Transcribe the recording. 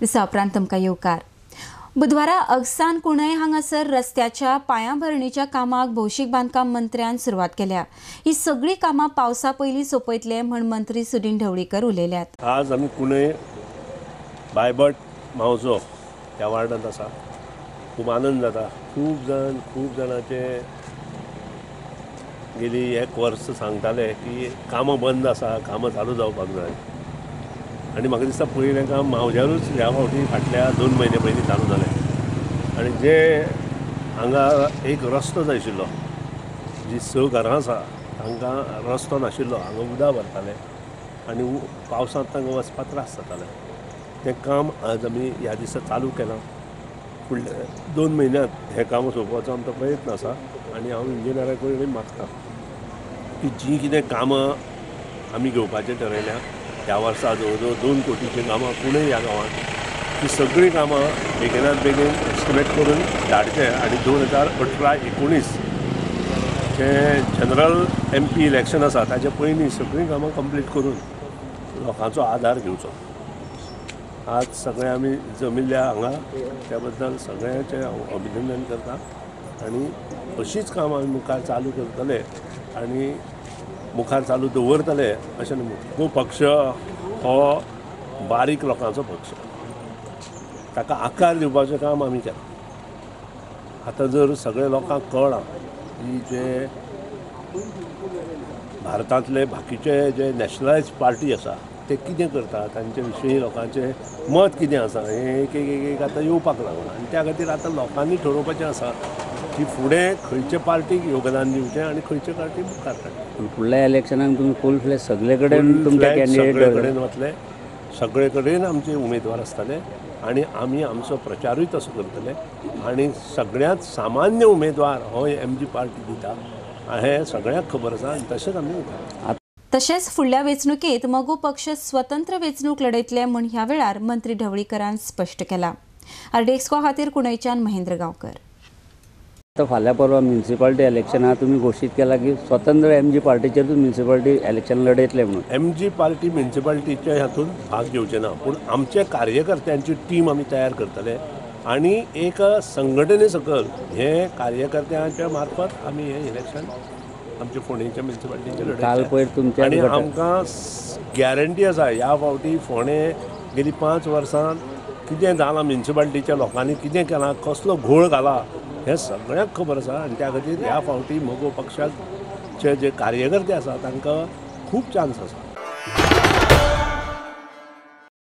दिसा उपरांत तुमकां येवकार. बुधवारा अगसान कुणय हांगासर रस्त्याच्या पायांभरणीच्या कामाक भौशीक बांदकाम मंत्र्यान सुरवात केल्या. ही सगळी कामां पावसा पयलीं सोंपयतले म्हण मंत्री सुदिन ढवळीकर उलयल्यात. आज आमी कुणय बायबट मावजो ह्या वार्डांत आसा. खूब आनंद जाता. खूब जाणांचे गेली एक वर्स सांगताले की कामां बंद आसा, कामां चालू जावपाक जाय. आनी म्हाका दिसता पयलें काम मावज्यारूच ह्या फावटी फाटल्या 2 म्हयने पयलीं चालू जालें. आनी जे हांगा एक रस्तो जाय आशिल्लो, जी 6 घरां आसा तांकां रस्तो नाशिल्लो, हांगा उदक भरताले आनी पावसांत तांकां वचपाक त्रास जाताले. तें काम आज आमी ह्या दिसा चालू केलां. फुडल्या 2 म्हयन्यांत हें काम सोंपोवपाचो आमचो प्रयत्न आसा. आनी हांव इंजिनियरा कडेन मागता की जीं कितें कामां आमी घेवपाचें ठरयल्या ह्या वर्सा, जवळ जवळ 2 कोटीचीं कामां कुणय ह्या गांवांत, ती सगळीं कामां बेगिनात बेगीन एस्टिमेट करून धाडचें. आनी 2018-19 जें जनरल MP election आसा ताचे पयलीं सगळीं कामां कंप्लीट करून लोकांचो आदार घेवचो. आज सगळे आमी जमिल्ल्या हांगा, त्या बद्दल सगळ्यांचें हांव अभिनंदन करता. आनी अशीच कामां आमी मुखार चालू करतले आनी मुखार चालू दवरतले अशें न्हू. पक्ष हो बारीक लोकांचो पक्ष, ताका आकार दिवपाचें काम आमी केलां. आतां जर सगळे लोकांक कळ्ळां की जे भारतांतले बाकीचे जे नॅशनलायज पार्टी आसा ते कितें करता, तांचे विशीं लोकांचें मत कितें आसा हें एक एक एक आतां येवपाक लागलां. आनी त्या खातीर आतां लोकांनी ठरोवपाचें आसा की फुडें खंयचे पार्टीक योगदान दिवचें आनी खंयचे पार्टी मुखार काडचें. फुडल्या इलेक्शनाक तुमी फूल फ्लॅज सगळे कडेन तुमचे कॅन्डिडेट सगळे कडेन वतले, सगळे कडेन आमचे उमेदवार आसतले आनी आमी आमचो प्रचारूय तसो करतले. आनी सगळ्यांत सामान्य उमेदवार हो MG party दिता हें सगळ्यांक खबर आसा आनी तशेंच आमी वता. तशेंच फुडल्या वेंचणुकेंत मगो पक्ष स्वतंत्र वेंचणूक लढयतले म्हूण ह्या वेळार मंत्री ढवळीकरान स्पश्ट केलां. आरडीएक्सको खातीर कुणयच्यान महेंद्र गांवकर. आतां फाल्यां परवा म्युनिसिपालिटी इलेक्शनाक तुमी घोशीत केला की स्वतंत्र MG पार्टीचेरूच म्युनिसिपालिटी इलेक्शन लढयतले म्हणून. MG party म्युनिसिपालिटीच्या हातूंत भाग घेवचे ना, पूण आमचे कार्यकर्त्यांची टीम आमी तयार करतले आनी एक संघटने सकयल हे कार्यकर्त्यांच्या मार्फत आमी हें इलेक्शन आमच्या फोंडेच्या म्युनिसिपालिटीचें काल पयर तुमच्या. आनी आमकां गॅरंटी आसा ह्या फावटी फोंडे गेली 5 वर्सां कितें जालां, म्युनिसिपालिटीच्या लोकांनी कितें केलां, कसलो घोळ घाला हें सगळ्यांक खबर आसा. आनी त्या खातीर ह्या फावटी मगो पक्षाचे जे कार्यकर्ते आसा तांकां खूब चान्स आसा.